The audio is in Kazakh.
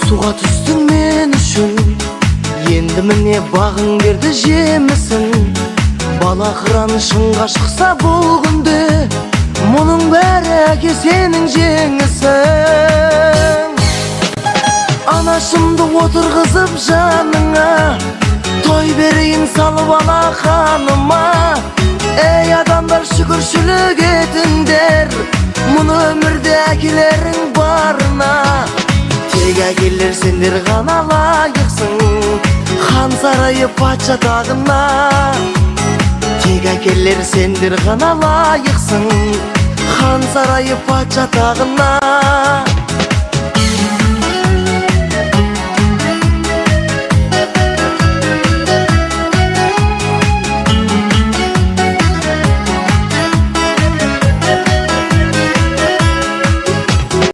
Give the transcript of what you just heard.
Суға түстің мен үшін, енді міне бағың берді жемісін. Бала қыран шыңға шықса бұл күнде, мұның бәрі, әке, сенің жеңісің. Анашымды отырғызып жаныңа, той берейін салып алақаныма. Ей, адамдар, шүкіршілік етіңдер мұны өмірде әкелерің барына. Тек әкелер сендер ғана лайықсың хан сарайы, патша тағына. Тек әкелер сендер ғана лайықсың хан сарайы, патша тағына.